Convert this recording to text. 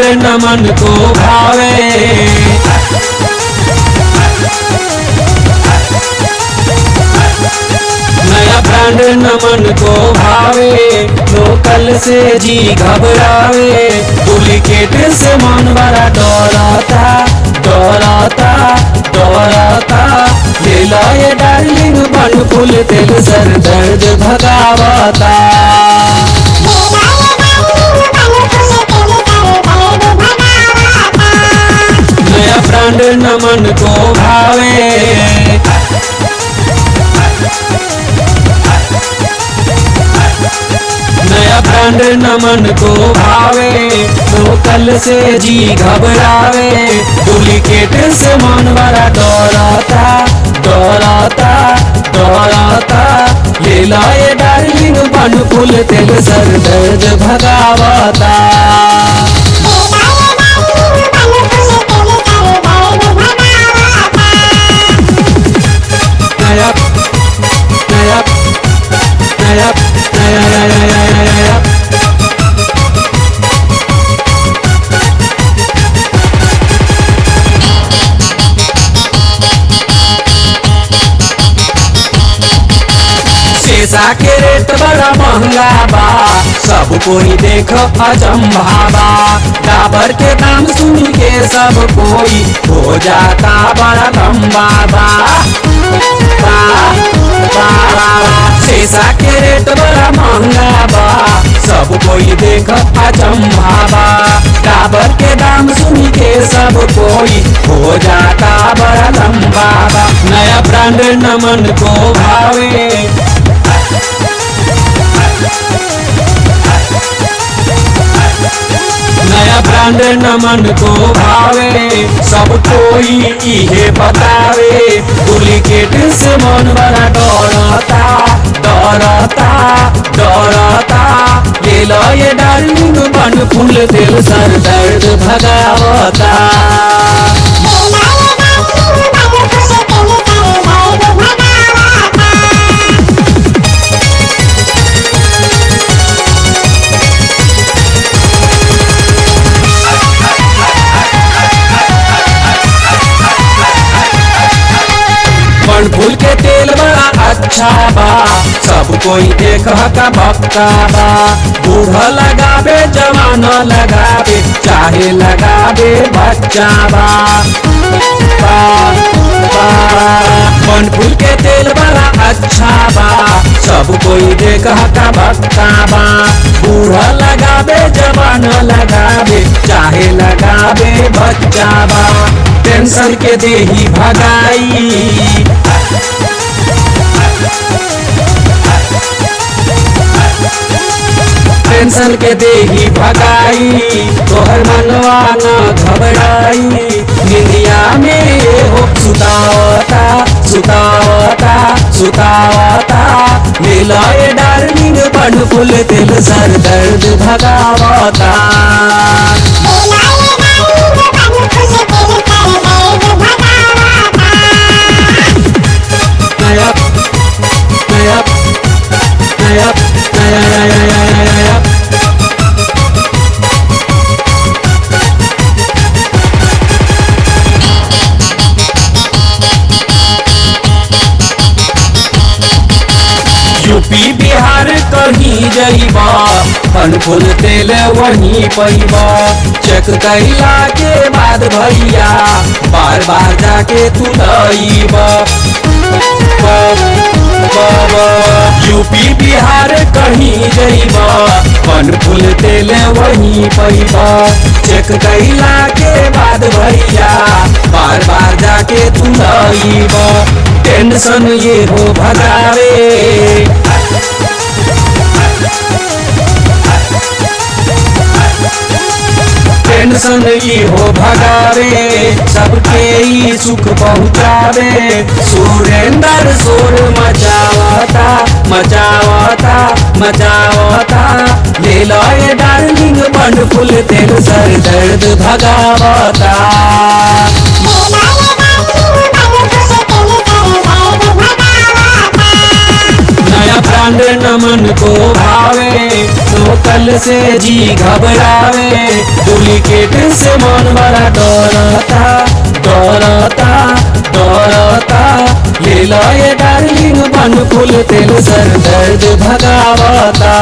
न मन को भावे। नया ब्रांड न मन को भावे, लोकल से जी घबरावे। डुप्लीकेट से मन बड़ा डरता डरता डरता। ले लो ये डार्लिंग बन फूल तेल सर दर्द भगावता। नया ब्रांड न मन को भावे। नया ब्रांड न मन को भावे, लोकल से जी घबरावे। डुप्लीकेट से मन बड़ा डरता डरता डरता। ले लो ये डार्लिंग बन फूल तेल सर दर्द भगावता। नया नया नया नया नया नया नया। शीशा के रेट बड़ा महंगा बा, सब कोई देख अचंभा बा। डाबर के दाम सुन के सब कोई हो जाता बड़ा लंबा बा। बा बा शीशा के रेट बड़ा महंगा बा, सब कोई देख अचंभा बा। डाबर के दाम सुन के सब कोई हो जाता बड़ा लंबा बा। नया ब्रांड न मन को भावे। नया ब्रांड न मन को भावे, सब कोई इहे बतावे। डुप्लीकेट से मन बड़ा डरता डरता डरता। ले लो ये डार्लिंग बन फूल तेल सर दर्द भगावता। बन फूल के तेल बड़ा अच्छा बा, सब कोई देख का बक्का बा। बूढ़ा लगावे जवान लगावे चाहे लगावे बच्चा बा। बा बा बन फूल के तेल बड़ा अच्छा बा, सब कोई देख का बक्का बा। बूढ़ा लगावे जवान लगावे चाहे लगावे बच्चा बा। टेंशन के देही भगाई। टेंशन के देही भगाई, तोहर मनवा न घबराई। निंदिया में हो सुतावता सुतावता सुतावता। ले लो ये डार्लिंग बन फूल तेल सर दर्द भगावता। नया नया नया नया नया नया नया। यूपी बिहार कहीं जइबा, फल फूल तेल वहीं पैबा। चेक कैला के बाद भैया बार बार जाके तू लइबा। यूपी बिहार कहीं जइबा, फल फूल तेल वहीं पैबा। चेक कैला के बाद भैया बार बार जाके तू लइबा। टेंशन ये हो भगावे। टेंशन ई हो भगावे, सबके ई सुख पहुँचावे। सुरेंद्र शोर मचावता मचावता मचावता। ले लो ये डार्लिंग बन फूल तेल सर दर्द भगावता। नया ब्रांड ब्रांड न मन को भावे, लोकल से जी घबरावे, डुप्लीकेट से मन बड़ा डरता डरता डरता। ले लो ये डार्लिंग बन फूल तेल, सर दर्द भगावता।